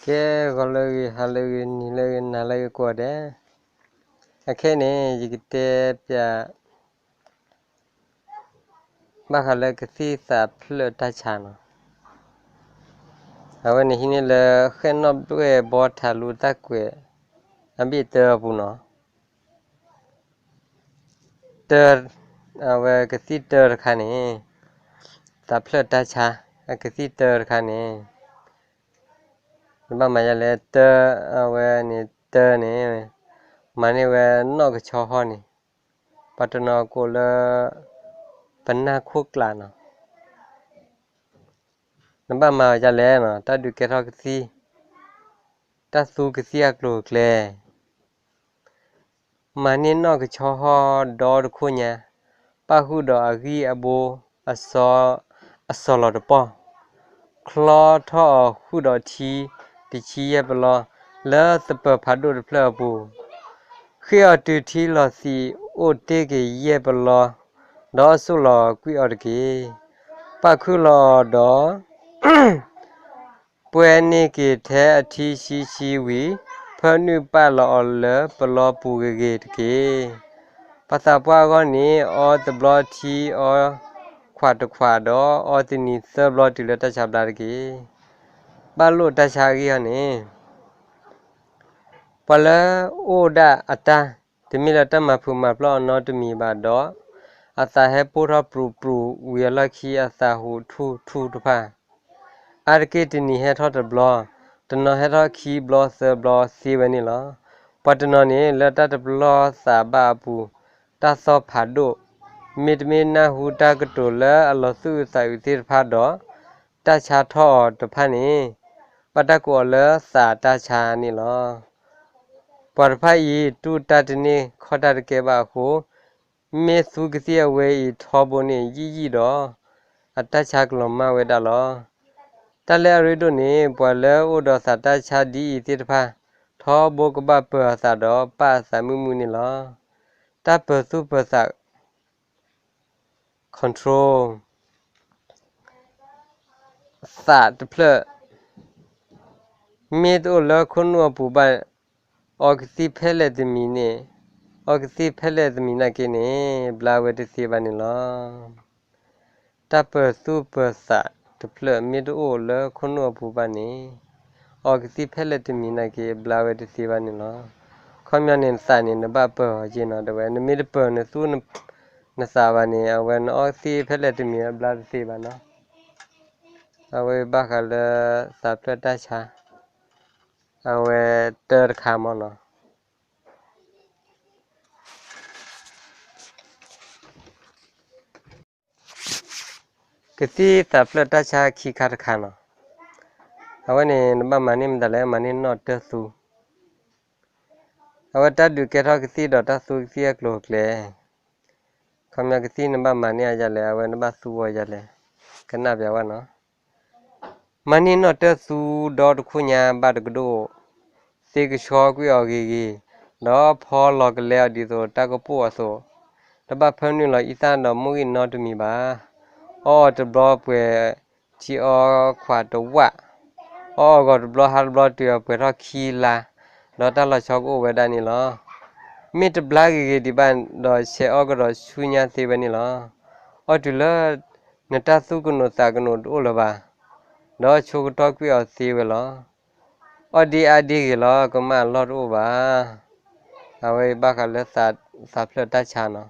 ကဲ ဂီၤလၢအဂ့ၤ ဟါလၢအဂ့ၤ နံၤလၢအဂ့ၤ နၤလၢအဂ့ၤကိးဂၤဒဲး, အခဲအံၤန့ၣ် ယကတဲပျး ဘၣ်ဃးလၢကသံၣ်သးဖျၢၣ်တၢ်ဆါနီၤ. အဝဲန့ၣ်ဟံးန့ၢ်လၢ ဃဲၣ်နီၣ်ဘှဲၣ်ဘီထးလူတၢ်ကွဲး အဘ့ၣ်တၢအပူၤနီၤ. တၢ, အဝဲကသံၣ်တၢတခါန့ၣ်, သးဖျၢၣ်တၢ်ဆါ အကသံၣ်တၢတခါန့ၣ်, နဘၣ်မၤယၤလဲၣ်. တၢ, အဝဲန့ၣ်တၢန့ၣ် မၤန့ၢ်ဝဲနီၣ်ကဆီဟီၣ်န့ၣ်, ပှၤတနီၤကိးလၢ ပနၢ်ခိၣ်ကျးနီၤ. နဘၣ်မၤအီၤဒ်လဲၣ်နီၤ, တၢ်ဒုးကဲထီၣ်ကသံၣ်, တၢ်သူကသံၣ်အကျိၤအကျဲ မၤန့ၢ်နီၣ်ကဆီဟီၣ်ဒီတခိၣ်ညါ, ပၣ်ဃုာ်ဒီးအဂံၢ်အဘိ အစီၤ, အစီၤလီၤတပီၢ်, ချီထီၣ်အီၤဃုာ်ဒီးထံ တဆံယဲၢ်ပလီ လၢသပၢၤဖးဒိၣ်တဖျၢၣ်အပူၤ, ဃ့ၢ်အီၤတုၤထံလီၤသံးအိၣ်တ့ၢ်က့ၤယဲၢ်ပလီ, ဒီးအစိၣ်လီၤကွံာ်အီၤတက့ၢ်. ပၣ်ခုၣ်လီၤအီၤဒီး ပှဲၤန့ၢ်က့ၤထဲအထံဆံဆံဝံၤ, ဖၢနုာ်ပာ်လီၤအီၤလၢပလီပူၤဂ့ၤဂ့ၤတက့ၢ်. ပှၤသးပှၢ်အဂီၢ်န့ၣ် အီတဘျီထံအီခွးတခွးဒီး အီတနံၤသၢဘျီတုၤလၢတၢ်ဆါဘျါတက့ၢ်. ဘၣ်လိာ်တၢ်ဆါအဂ့ၢ်အီၤန့ၣ် ပှၤလၢအိၣ်ဒၣ်အတၢ် တမ့ၢ်လၢတၢ်မၤဖုးမၤပျီၢ်အနီတမံၤဘၣ်ဒီး အသးဟဲပိၢ်ထီၣ်ပြူးပြူးဝံၤအလီၢ်ခံ အသးဟူးထူၣ်ထူၣ်တဖၣ်, အါတက့ၢ်တနံၤဟဲထီၣ်တဘျီ, တနီၤဟဲထီၣ်ခံဘျီသၢဘျီသ့ဝဲန့ၣ်လီၤ. ပှၤတနီၤန့ၣ် လၢတၢ်တပလီၢ်သးဘၣ်အပူၤ တၢ်သီၣ်ဖးဒိၣ်, မ့တမ့ၢ်နၢ်ဟူတၢ်ကတိၤလၢအလီၤသူၣ်အုးသးအုးသ့ၣ်တဖၣ်ဒီး တၢ်ဆါထီၣ်အီၤတဖၣ်န့ၣ် ဘၣ်တၢ်ကိးအီၤလၢသးတၢ်ဆါန့ၣ်လီၤ. ပှၤတဖၣ်အံၤ တူၢ်တၢ်တန့ၢ်ခီၣ်တၢ်တကဲဘၣ်အဃိ, မ့ၢ်သူကသံၣ်အဝဲအံၤထီဘိန့ၣ်ယံာ်ယံာ်ဒီး အတၢ်ဆါကလီၤမၢ်ဝဲဒၣ်လီၤ. တၢ်လၢအရ့ဒိၣ်န့ၣ် ပှၤလၢအိၣ်ဒီးသးတၢ်ဆါဒ်အံၤသ့ၣ်တဖၣ် ထီဘိကဘၣ်ပၢၤအသးဒီးပာ်အသးမုာ်မုာ်န့ၣ်လီၤ. တၢ်ပၢၤသူၣ်ပၢၤသး control သးတဖျၢၣ် မ့ၢ်တအိၣ်လၢခိၣ်နူာ်အပူၤဘၣ်, အီကသံၣ်ဖဲလဲၣ်တမံၤန့ၣ်, အီကသံၣ်ဖဲလဲၣ်တမံၤနာ်က့န့ၣ် ဘျါဝဲတသ့ဘၣ်န့ၣ်လီၤ. တၢ်ပၢၤသူၣ်ပၢၤသးတဖျၢၣ်မ့ၢ်တအိၣ်လၢခိၣ်နူာ်အပူၤဘၣ်န့ၣ်, အီကသံၣ်ဖဲလဲၣ်တမံၤနာ်က့ ဘျါဝဲတသ့ဘၣ်န့ၣ်လီၤ. ခီပညီန့ၣ် သးန့ၣ် နဘၣ်ပၢၤအီၤက့နီၤ, တဲဝဲ နမ့ၢ်တပၢၤနသူၣ်နသးဘၣ်န့ၣ် အဝဲနအီကသံၣ်ဖဲလဲၣ်တမံၤဘျါတသ့ဘၣ်နီၤ. အဝဲဘၣ်ဃးလၢသးဖျၢၣ်တၢ်ဆါ, အဝဲတၢတခါမ့ၢ်နီၤ. ကသံၣ်သးဖျၢၣ်တၢ်ဆါခံခါတခါနီၤ. အဝဲန့ၣ် နဘၣ်မၤန့ၢ်မတၤလဲၣ်, မၤန့ၢ်နီၣ်တၢသူ. အဝဲတၢ်ဒုးကဲထီၣ်ကသံၣ်ဒီးတၢ်သူကသံၣ်အကျိၤအကျဲ, ခီပညီကသံၣ်နဘၣ်မၤန့ၢ်အါယၤလဲၣ်, အဝဲနဘၣ်သူဝဲယၤလဲၣ်, ကနၣ်ပျးဝဲနီၤ. မၤန့ၢ်နီၣ်တၢသူဒီတခိၣ်ညါဘၣ်တကဒိၣ်, သ့ကဆှီကွံာ်အီၤဂ့ၤဂ့ၤ, ဒီးဖီလီၤကလဲအီၤဒ်သိးတၢ်ကပိၢ်အသိး, တဘၣ်ဖၢနုာ်လီၤအံသၣ်ဒီးမိၢ်ဂံၢ်နီတမံၤဘၣ်. အီၣ်အီၤတဘျီပှဲၤထံအီခွးတဝၣ်, အီၣ်အီၤဂီၤတဘျီဟါတဘျီတုၤအပှဲၤထီၣ်ခံလါ, ဒီးတၢ်လီၤဆီကအိၣ်ဝဲဒၣ်န့ၣ်လီၤ. မ့ၢ်တဘျါဂ့ၤဂ့ၤဒံးဘၣ်ဒီး ဆဲးအီၣ်ကဒီးဆူညါသ့ဝဲန့ၣ်လီၤ. အီၣ်တုၤလၢ နတၢ်သူၣ်ကနိးသးကနိးတအိၣ်လၢၤဘၣ်, ဒီးဆိကတီၢ်ကွံာ်အီၤသ့ဝဲလီၤ. အီၣ်ဒ့အါဒ့ဂ့ၤလီၤ, ကမၣ်အလီၢ်တအိၣ်ဘၣ်. အဝဲဘၣ်ဃးလၢသးဖျၢၣ်တၢ်ဆါနီၤ,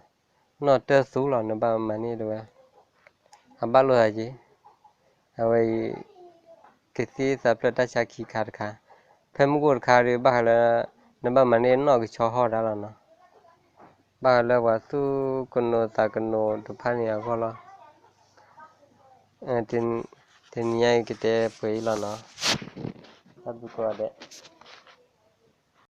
နီၣ်တၢသူလီၤ နဘၣ်မၤန့ၢ်တဲဝဲ, အဘၣ်လိာ်သးက့ၤ. အဝဲအံၤ ကသံၣ်သးဖျၢၣ်တၢ်ဆါခံခါတခါ, ဖဲမုၢ်ကအိၣ်တခါဒီး ဘၣ်ဃးလၢ နဘၣ်မၤန့ၢ်နီၣ်ကဆီဟီၣ်တၢ်လီၤနီၤ. ဘၣ်ဃးလၢပှၤသူၣ်ကနိးသးကနိးတဖၣ်န့ၣ်အဂီၢ်လီၤ. တနံၤညါအံၤကတဲပှဲၤအံၤလီၤနီၤ. တၢ်ဘျုးကိးဂၤဒဲး.